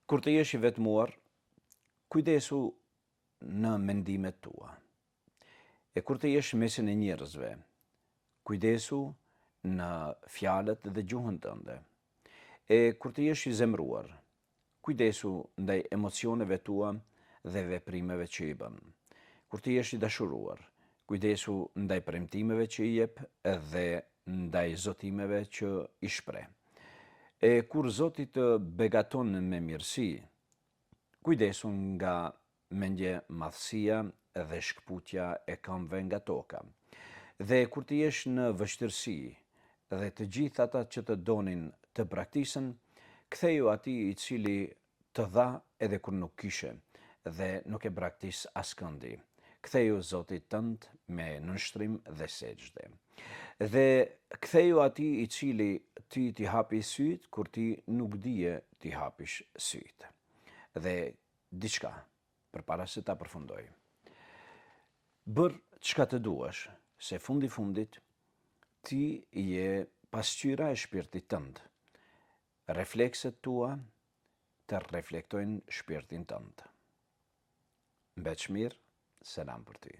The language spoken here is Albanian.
Kur të jesh i vetmuar, kujdesu në mendimet tua. E kur të jesh mesin e njerëzve, kujdesu në fjalët dhe gjuhën tënde. E kur të jesh i zemëruar, kujdesu ndaj emocioneve tua dhe veprimeve që i bën. Kur të jesh i dashuruar, kujdesu ndaj premtimeve që i jep dhe ndaj zotimeve që i shpreh. E kur Zoti të begaton me mirësi, kujdesu nga mendjemadhësia dhe shkëputja e këmbëve nga toka. Dhe kur të jesh në vështirësi dhe të gjithë ata që të donin të braktisën, ktheju atij i cili të dha edhe kur nuk kishe dhe nuk e braktis askëndi. Ktheju Zotit tënd me nënshtrim dhe sexhde. Dhe ktheju atij i cili ty t'i hapi sytë kur ti nuk dije t'i hapish sytë. Dhe diçka, përpara se ta përfundoj. Bër çka të duash, se fundi fundit ti je pasqyra e shpirtit tënd. Reflekset tua të reflektojnë shpirtin tënd. Mbeç mirë, selam për ty.